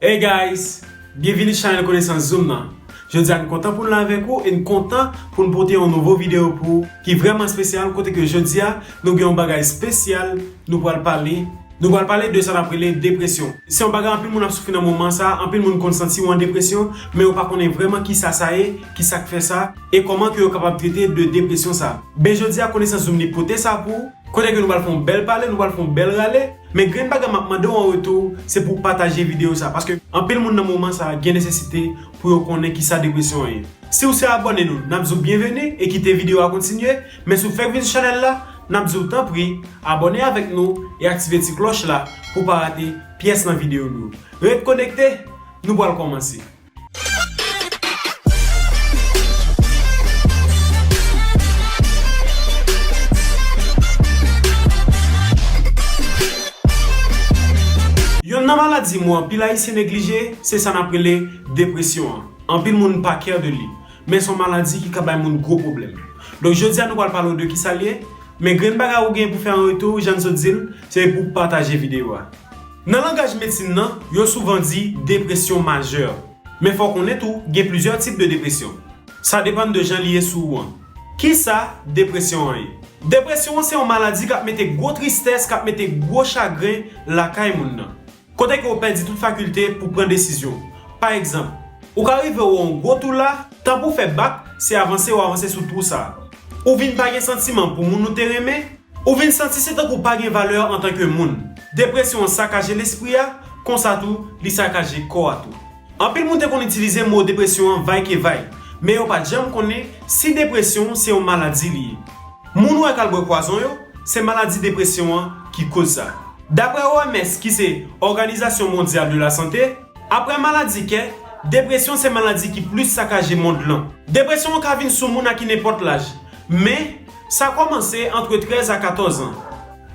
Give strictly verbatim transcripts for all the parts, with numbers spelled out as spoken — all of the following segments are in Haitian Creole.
Hey guys, byenvini chanèl Konesans Zoom nan. Jodi a n kontan pou n la avèk ou e n kontan pou n pote yon nouvo videyo pou ou ki vrèman espesyal kote ke jodi a nou gen yon bagay espesyal nou pral pale. Nou pral pale de sa n ap rele depresyon. Se yon bagay anpil moun ap soufri nan moman sa, anpil moun konn santi yo an depresyon, men yo pa konnen vrèman kisa sa ye, kisa k fè sa, e kòman ke yo kapab trete de depresyon sa. Ben jodi a Konesans Zoom li pote sa pou ou. Kote ke nou pral fè yon bèl pale, nou pral fè yon bèl rale. Men grenn bagay m ap mande w an retou, se pou w pataje videyo sa. Paske anpil moun nan moman sa gen nesesite pou yo konnen kisa depresyon an ye. Si w se abòne nou, n ap di w byenveni e kite videyo a kontinye. Men si w fèk vin sou chanèl la, n ap di w tanpri, abòne avèk nou e aktive ti klòch la pou w pa rate pyès nan videyo nou. Ret konekte, nou pral kòmanse. Yonn nan maladi mwen anpil Ayisyen neglije, se sa n ap rele depresyon an. Anpil moun pa care de li, men se yon maladi ki ka bay moun gwo pwoblèm. Donk jodi a nou pral pale w de kisa l ye, men grenn bagay ou gen pou fè an retou, jan n sot di l, se pou w pataje videyo a. Nan langaj medsin nan, yo souvan di depresyon majè. Men fò w konnen tou, gen plizyè tip de depresyon. Sa depann de jan li ye sou ou an. Kisa depresyon an ye? Depresyon an se yon maladi k ap mete gwo tristès, k ap mete gwo chagren lakay moun nan. Kote ke w pèdi tout fakilte pou pran desizyon. Pa egzanp, ou ka rive wè yon gwo tou la, tan pou w fè bak, se avanse w avanse sou tou sa. Ou vin pa gen santiman pou moun ou te renmen, ou vin santi se tankou w pa gen valè antanke moun. Depresyon an sakaje lespri a, konsa tou, li sakaje kò a tou. Anpil moun te konn itilize mo depresyon an vaykevay, men yo pa t janm konnen si depresyon se yon maladi li ye. Moun ou wè k al bwè pwazon yo, se maladi depresyon an ki koz sa. Daprè O M S, ki se Òganizasyon Mondyal de Lasante, aprè maladi kè, depresyon se maladi ki plis sakaje mond lan. Depresyon an ka vin sou moun a ki nenpòt laj, men sa kòmanse antre trèz a katòz an.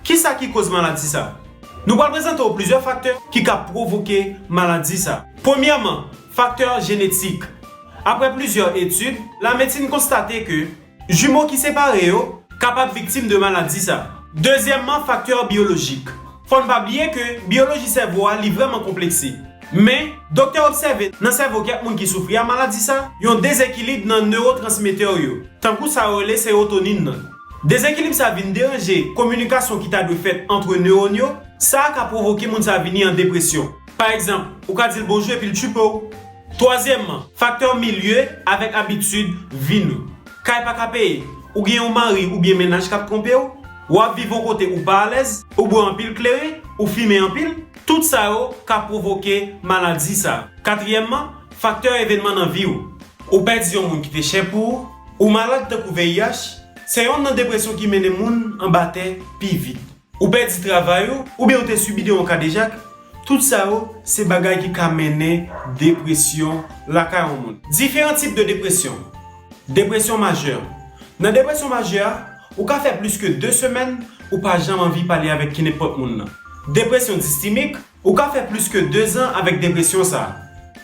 Kisa ki koz maladi sa? Nou pral prezante w plizyè faktè ki ka pwovoke maladi sa. Premyèman, faktè jenetik. Aprè plizyè etid, lamedsin konstate ke jimo ki separe yo kapab viktim de maladi sa. Dezyèmman, faktè byolojik. Fò n pa bliye ke byoloji sèvo a li vrèman konplekse. Men, doktè obsève nan sèvo kèk moun ki soufri a maladi sa, yon dezekilib nan newotransmetè yo, tankou sa yo rele sewotonin nan. Dezekilib sa vin deranje kominikasyon ki ta dwe fèt antre newòn yo, sa a ka pwovoke moun sa vini an depresyon. Pa egzanp, ou ka di l bonjou epi l tchipe w. Twazyèmman, faktè milye avèk abitid vi nou. Kay pa ka peye, ou gen yon mari oubyen mennaj k ap twonpe w, w ap viv yon kote ou pa alèz, ou bwè anpil kleren, ou fimen anpil, tout sa yo ka pwovoke maladi sa. Katriyèmman, faktè evènman nan vi w. Ou pèdi yon moun ki te chè pou ou, ou malad tankou V I H, se yonn nan depresyon ki mennen moun anba tè pi vit. Ou pèdi travay ou, oubyen ou te sibi de yon kadejak, tout sa yo se bagay ki ka mennen depresyon lakay yon moun. Diferan tip de depresyon. Depresyon majè. Nan depresyon majè a, ou ka fè plis ke de semèn ou pa janm anvi pale avèk kenenpòt moun nan. Depresyon distimik, ou ka fè plis ke de zan avèk depresyon sa a.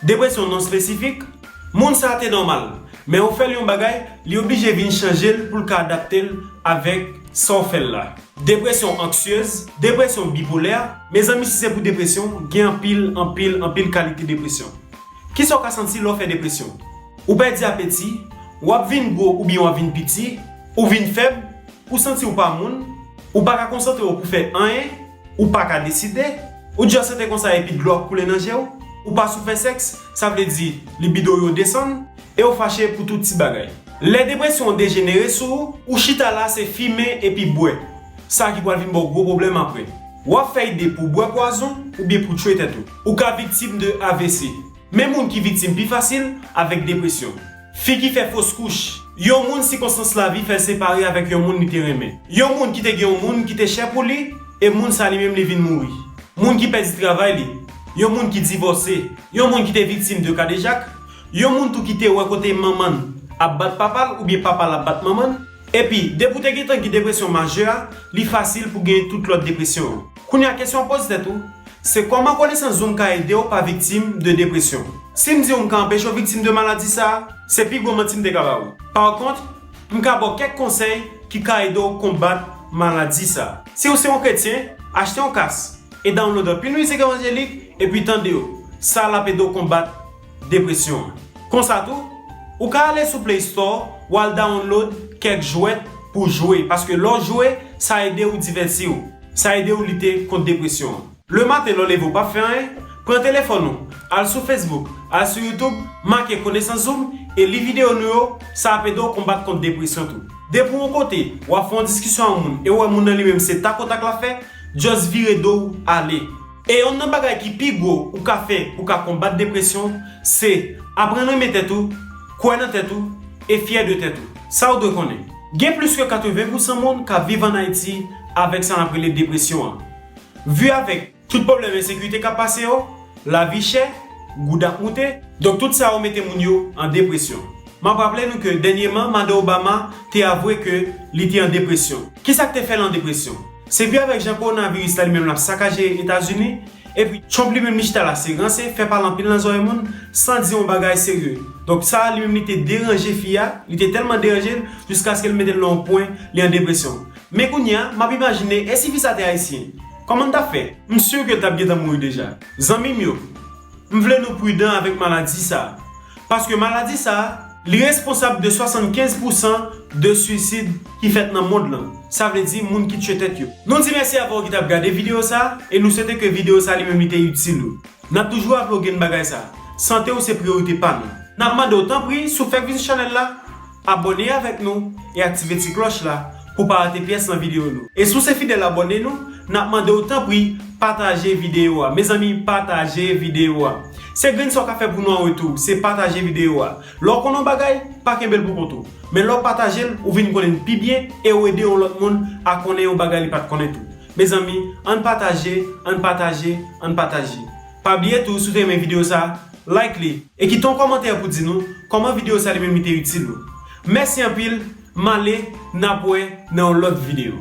Depresyon non espesifik, moun sa a te nòmal, men ou fè l yon bagay, li oblije vin chanje l pou l ka adapte l avèk sa w fè l la. Depresyon anksiyez, depresyon bipolè, mezanmi si se pou depresyon, gen anpil, anpil, anpil kalite depresyon. Kisa w ka santi lè w fè depresyon? Ou pèdi apeti, w ap vin gwo oubyen w ap vin piti, ou vin fèb, ou santi w pa moun, ou pa ka konsantre w pou fè anyen, ou pa ka deside, ou just rete konsa epi dlo ap koule nan je w, ou pa sou fè sèks, sa vle di libido w yo desann, e w fache pou tout ti bagay. Lè depresyon an dejenere sou ou, ou chita la se fimen epi bwè. Sa ki pral vin ba w gwo pwoblèm apre. W ap fè ide pou w bwè pwazon oubyen pou tchwe tèt ou. Ou ka viktim de A V C. Men moun ki viktim pi fasil avèk depresyon. Fi ki fè fos kouch. Yon moun sikonstans lavi fè l separe avèk yon moun li te renmen. Yon moun ki te gen yon moun ki te chè pou li, e moun sa li menm li vin mouri. Moun ki pèdi travay li. Yon moun ki divòse. Yon moun ki te viktim de kadejak. Yon moun tou ki te wè kote manman l ap bat papa l oubyen papa l ap bat manman l. Epi, depi w te gentan gen depresyon majè a, li fasil pou w gen tout lòt depresyon yo. Kounye a, kesyon w ap poze tèt ou, se kòman Konesans Zoom ka ede w pa viktim de depresyon? Si m di w m ka anpeche w viktim de maladi sa a, se pi gwo manti m te ka ba w. Pa kont, m ka ba w kèk konsèy ki ka ede w konbat maladi sa a. Si w se yon kretyen, achte yon kas e download anpil mizik evanjelik epi tande yo. Sa l ap ede w konbat depresyon an. Konsa tou, ou ka ale sou Play Store, w al download kèk jwèt pou w jwe, paske lè w jwe, sa ede w divèti w, sa ede w lite kont depresyon an. Lematen, lè w leve, w p ap fè anyen, pran telefòn ou, al sou Facebook, al sou YouTube, make Konesans Zoom e li videyo nou yo, sa ap ede w konbat kont depresyon tou. Depi w yon kote, w ap fè yon diskisyon ak yon moun e w wè moun nan li menm se takotak l ap fè, just vire do w ale. E yonn nan bagay ki pi gwo ou ka fè pou w ka konbat depresyon, se aprann renmen tèt ou, kwè nan tèt ou e fyè de tèt ou. Sa w dwe konnen, gen plis ke katreven pousan moun k ap viv ann Ayiti avèk sa n ap rele depresyon an. Vi avèk tout pwoblèm ensekirite k ap pase yo, lavi chè, goud ap moute, donk tout sa yo mete moun yo an depresyon. M ap raple nou ke dènyèman, Madan Obama te avwe ke li te an depresyon. Kisa k te fè l an depresyon? Se vi avèk jan kowonaviris la li menm l ap sakaje Etazini, epi Trump li menm li chita la se ranse, fè pale anpil nan zòrèy moun, san di yon bagay serye. Donk sa a li menm li te deranje fi a, li te tèlman deranje l, jiskaske l mete l nan yon pwen, li an depresyon. Men kounye a, m ap imajine, e si fi sa te ayisyen? Kòman n t ap fè? M si ke l t ap gentan mouri deja. Zanmi m yo, m vle nou pridan avèk maladi sa a. Paske maladi sa a, li responsab de swasannkenz pousan de suisid ki fèt nan mond lan. Sa vle di moun ki tiye tèt yo. Nou di mèsi avè w ki t ap gade videyo sa a, e nou swete ke videyo sa a li menm li te itil ou. N ap toujou raple w grenn bagay sa a. Sante w se priyorite pa nou. N ap mande w tanpri, si w fèk vin chanèl la, abòne avèk nou e aktive ti klòch la pou w pa rate pyès nan videyo nou. E si w se fidèl abòne nou, n ap mande w tanpri, pataje videyo a. Mezanmi, pataje videyo a. Se grenn sa w ka fè pou nou an retou, se pataje videyo a. Lè w konnen yon bagay, pa kenbe l pou kont ou. Men lè w pataje l, ou vin konnen l pi byen e w ede yon lòt moun a konnen yon bagay li pa t konnen tou. Mezanmi, ann pataje, ann pataje, ann pataje. Pa bliye tou, si w te renmen videyo sa a, like li e kite yon kòmantè pou di nou kòman videyo sa a li menm li te itil ou. Mèsi anpil, m ale, n ap wè nan yon lòt videyo.